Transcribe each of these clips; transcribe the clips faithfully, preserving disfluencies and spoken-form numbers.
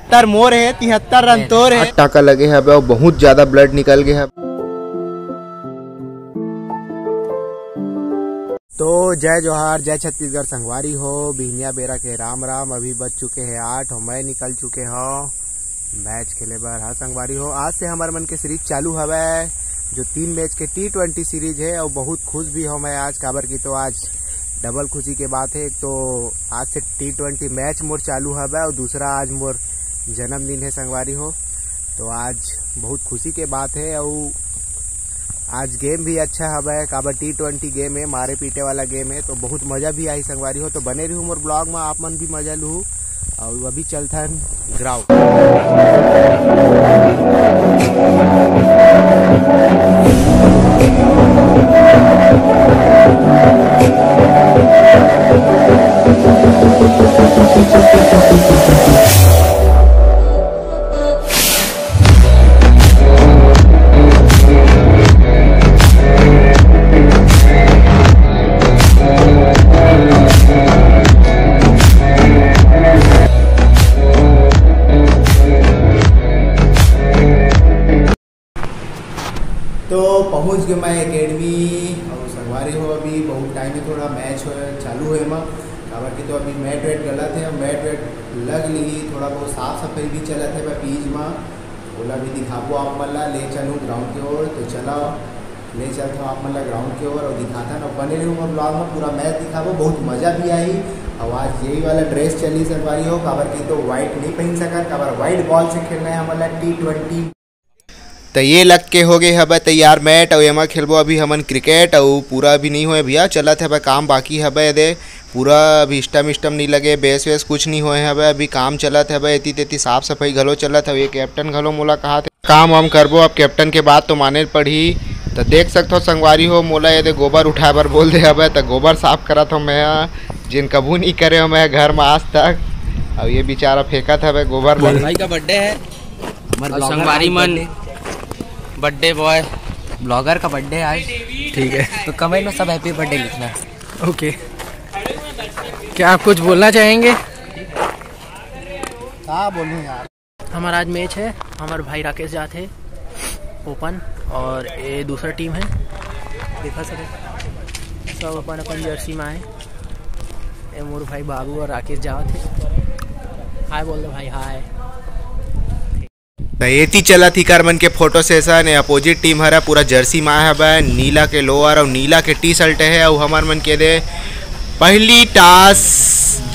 तिहत्तर मोर हे, तिहत्तर रन तोर हे। आठ टाका लगे हवे अउ बहुत ज्यादा blood निकल गए हवे। तो जय जोहार, जय छत्तीसगढ़ संगवारी हो। बिहनिया बेरा के राम राम। अभी बज चुके हैं आठ और मैं निकल चुके हूँ मैच खेले बर। हाँ संगवारी हो, आज से हमर मन के सीरीज चालू हवय, जो तीन मैच के टी ट्वेंटी सीरीज है। और बहुत खुश भी हूँ मैं आज, काबर की तो आज डबल खुशी के बात है। एक तो आज से टी ट्वेंटी मैच मोर चालू हवय और दूसरा आज मोर जन्मदिन है संगवारी हो। तो आज बहुत खुशी के बात है और आज गेम भी अच्छा हवय, काबर टी ट्वेंटी गेम है, मारे पीटे वाला गेम है, तो बहुत मजा भी आई संगवारी हो। तो बने रहू मोर ब्लॉग में, आप मन भी मजा लू। और अभी चलथन ग्राउंड। तो पहुंच गए मैं एकेडमी। और संगवारी हो, अभी बहुत टाइम है, थोड़ा मैच हो चालू है एमा, काबर कि तो अभी मैट वैट गलत है, मैट वैट लग ली, थोड़ा बहुत साफ सफाई भी चलत है मैं पीच में, ओला भी दिखाबो आप मन ला। ले चलूँ ग्राउंड के ओर, तो चला ले चलता हूँ आप मन ला ग्राउंड के ओर और दिखाता ना, बने रहू मोर ब्लॉग में, पूरा मैच दिखाबो, बहुत मजा भी आई। और आज यही वाला ड्रेस चली संगवारी हो, काबर कि तो व्हाइट नहीं पहन सकत, काबर व्हाइट बॉल से खेलना है हमन ला टी ट्वेंटी। त ये लग के हो गए हबे तैयार मैट, अउ एमा खेलबो अभी हमन क्रिकेट, अउ पूरा अभी नहीं होए भैया, चलत हबे काम बाकी हबे दे, पूरा अभी स्टम स्टम नहीं लगे, बेस वेस कुछ नहीं होए हबे, अभी काम चलत हबे, एती तेती साफ सफाई घलो चलत हवे, कैप्टन घलो मोला कहा थे काम वाम करबो, अब कैप्टन के बात तो माने पड़ही। त देख सकथो संगवारी हो, मोला ये दे गोबर उठाए बर बोल दे हबे, त गोबर साफ करत हो मैं, जेन कभू नहीं करे हो मैं घर में आज तक। अब ये बेचारा फेंकत हवे गोबर ला। भाई का बर्थडे है। हमारे और blogger संगवारी का मन birthday। बर्थडे बॉय। ब्लॉगर का बर्थडे आज। ठीक है। तो कमेंट में सब हैप्पी बर्थडे लिखना। ओके। क्या आप कुछ बोलना चाहेंगे? क्या बोलूँ यार। हमारा आज मैच है, हमारे भाई राकेश जात है ओपन और ये दूसरा टीम है, देखा सके सब अपन अपन जर्सी में आए। ये मोर भाई बाबू और राकेश जात है। हाय बोल दो भाई, हाय। त एती चलत ही कर मन के फोटो सेशन। ये अपोजिट टीम हरा पूरा जर्सी में आए हवय, नीला के लोअर अउ नीला के टी शर्ट है। अउ हमर मन के दे पहली टॉस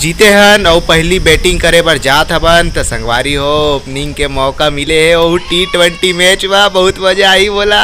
जीते हन अउ पहली बैटिंग करे बर जात हवन। त संगवारी हो, ओपनिंग के मौका मिले है अउ टी ट्वेंटी मैच में बहुत मजा आई बोला।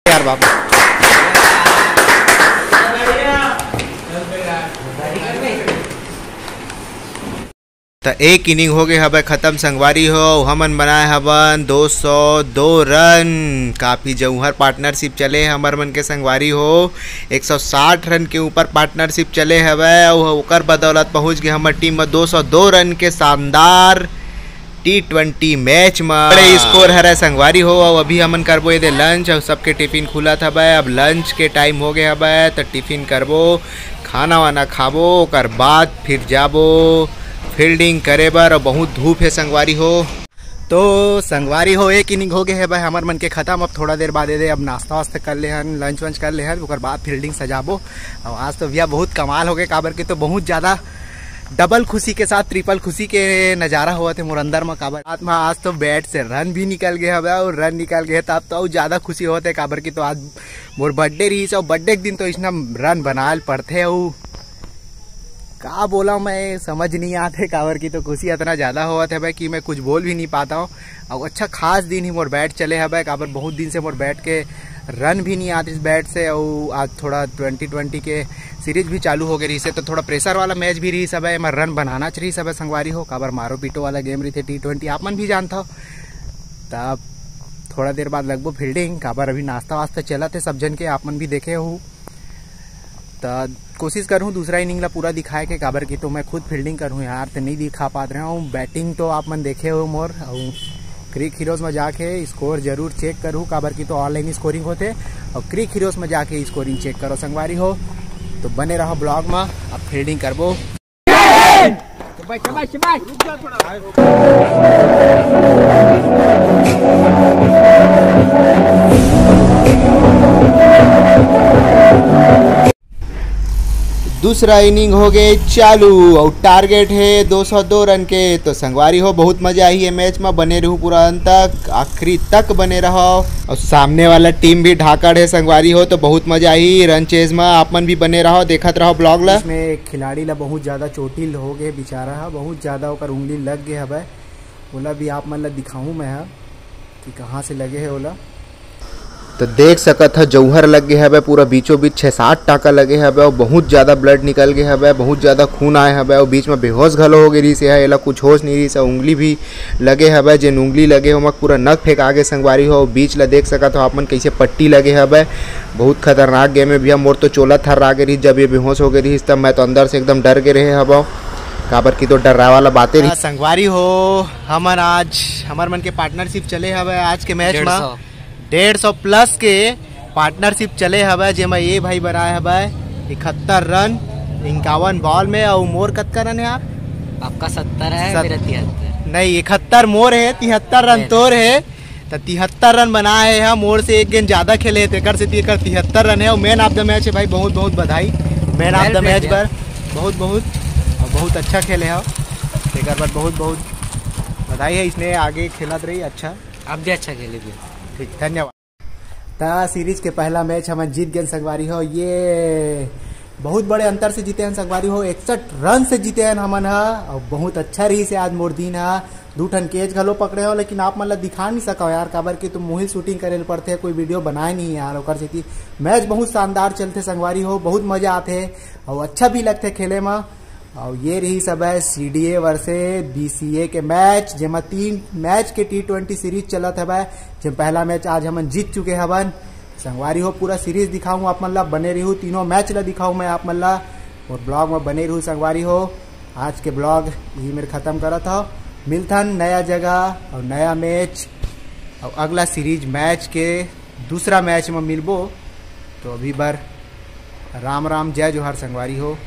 यार बाबा। त एक इनिंग हो गए हवय खत्म संगवारी हो, हमन बनाए हवन दो सौ दो रन। काफ़ी जौहर पार्टनरशिप चले हे हमर मन के संगवारी हो, एक सौ साठ रन के ऊपर पार्टनरशिप चले हवय, अउ ओकर बदौलत पहुंच गए हमर टीम में दो सौ दो रन के शानदार टी ट्वेंटी मैच म बड़े स्कोर हरय संगवारी हो। अउ अभी हमन करबो एदे लंच, अउ सबके टिफिन खुलत हवय। अब लंच के टाइम हो गए हवय, त टिफिन करबो, खाना वाना खाबो, ओकर बाद फिर जाबो फील्डिंग करे बर। अउ बहुत धूप हे संगवारी हो। तो संगवारी हो, एक इनिंग हो गए हवय हमर मन के खत्म। अब थोड़ा देर बाद एदे अब नाश्ता वास्ता कर ले हन, लंच वंच कर ले हन, ओकर बाद फील्डिंग सजाबो। अउ आज तो भैया बहुत कमाल हो गए, काबर के तो बहुत ज़्यादा डबल खुशी के साथ ट्रिपल खुशी के नज़ारा होवत हे मोर अंदर म। काबर रात म आज तो बैट से रन भी निकल गए हवय, अउ रन निकल गए तब तो अउ ज़्यादा खुशी होवत हे, काबर कि तो आज मोर बर्थडे रहिस, अउ बर्थडे के दिन तो इसना रन बनाए ल पड़थे। अउ का बोला, मैं समझ नहीं आते, काबर कि तो खुशी इतना ज़्यादा होवत हवय कि मैं कुछ बोल भी नहीं पाता हूँ। अउ अच्छा खास दिन ही मोर बैट चले हवय, काबर बहुत दिन से मोर बैट के रन भी नहीं आतिस बैट से। अउ आज थोड़ा ट्वेंटी ट्वेंटी के सीरीज भी चालू हो गए रहिस हे, तो थोड़ा प्रेशर वाला मैच भी रहिस हवय, एमा रन बनाना चाहिए हवय संगवारी हो, काबर मारो पीटो वाला गेम रहिथे टी ट्वेंटी, आप मन भी जानता हो। तब थोड़ा देर बाद लगबो फील्डिंग, काबर अभी नाश्ता वास्ता चलत हे सब जन के, आप मन भी देखे हो। त कोशिश करूँ दूसरा इनिंग ला पूरा दिखाए के, काबर कि तो मैं खुद फील्डिंग करूँ यार, तो नहीं दिखा पात रहे हूँ। बैटिंग तो आप मन देखे हो मोर, अउ क्रिक हीरोज में जाके स्कोर जरूर चेक करूँ, काबर कि तो ऑनलाइन स्कोरिंग होते, अउ क्रिक हीरोज में जाके स्कोरिंग चेक करो संगवारी हो। तो बने रहो ब्लॉग में, अब फील्डिंग करबो। दूसरा इनिंग हो गए चालू अउ टारगेट हे दो सौ दो रन के। तो संगवारी हो, बहुत मजा आही ये मैच में, बने रहू पूरा अंत तक, आखिरी तक बने रहो। अउ सामने वाला टीम भी धाकड़ हे संगवारी हो, तो बहुत मजा आही रन चेज में। आप मन भी बने रहो, देखत रहो ब्लॉग ला। इसमें एक खिलाड़ी ला बहुत ज्यादा चोटिल हो गए बेचारा हा, बहुत ज्यादा ओकर उंगली लग गए हवय। ओला भी आप मन ला दिखाऊं मैं हा कि कहाँ से लगे हे ओला। तो देख सकत ह, जौहर लग गए हवय, पूरा बीचों बीच छः सात टाका लगे हवय, अउ बहुत ज्यादा ब्लड निकल गए हवय, बहुत ज्यादा खून आए हवय, अउ बीच में बेहोश घलो हो गए रहिस हे। एला कुछ होश नहीं रहिस हे, उंगली भी लगे हवय, जेन उंगली लगे ओमा पूरा नक फेंका गे संगवारी हो। अउ बीच ला देख सकत हो आप मन, कैसे पट्टी लगे हवय, बहुत खतरनाक गेम हे भैया। मोर तो चोला थर्रा गे रहिस, जब ये बेहोश हो गए रहिस, तब मैं तो अंदर से एकदम डर गए रहे हवं, काबर कि तो डर्राए वाला बातें रहिस। हाँ, संगवारी हो, हमन आज, हमर मन के पार्टनरशिप चले हवय आज के मैच डेढ़ सौ। में डेढ़ सौ प्लस के पार्टनरशिप चले हवय, जेमा ये भाई बनाए हवय इकहत्तर रन, इक्यावन बॉल में। अउ मोर कतका रन हे यार? आपका सत्तर है, सत- मेरा तिहत्तर। नहीं, इकहत्तर मोर हे, तिहत्तर रन नहीं, तोर हे। त तिहत्तर रन बनाए हे, मोर से एक गेंद ज्यादा खेले हे, तेकर से तेकर तिहत्तर रन हे। अउ मैन ऑफ द मैच हे भाई, बहुत बहुत बधाई मैन ऑफ द मैच बर, बहुत बहुत, अउ बहुत अच्छा खेले हो, तेकर बर बहुत बहुत बधाई हे। इसने आगे खेलत रही, अच्छा, आप भी अच्छा खेले भैया। ठीक, धन्यवाद। त सीरीज के पहला मैच हमन जीत गए संगवारी हो, ये बहुत बड़े अंतर से जीते हैं संगवारी हो, इकसठ रन से जीते हैं हमन ह। अउ बहुत अच्छा रहिस हे आज मोर दिन ह, दू ठन कैच घलो पकड़े हो, लेकिन आप मन ला दिखा नहीं सको यार, काबर कि तो मुही शूटिंग करे ल पड़थे, कोई वीडियो बनाए नहीं यार, ओकर सेती। मैच बहुत शानदार चलथे संगवारी हो, बहुत मजा आथे अउ अच्छा भी लगथे खेले म। अउ ये रहिस हवय सीडीए वर्सेस बीसीए के मैच, जेमा तीन मैच के टी ट्वेंटी सीरीज चलत हवय, जेम पहला मैच आज हमन जीत चुके हवन। संगवारी हो, पूरा सीरीज दिखाऊं आप मन ला, बने रहू, तीनों मैच ला दिखाऊं मैं आप मन ला, अउ ब्लॉग में बने रहू संगवारी हो। आज के ब्लॉग यही मेर खत्म करत हो, मिलथन नया जगह अउ नया मैच, अउ अगला सीरीज मैच के दूसरा मैच में मिलबो। तो अभी बर राम राम, जय जोहार संगवारी हो।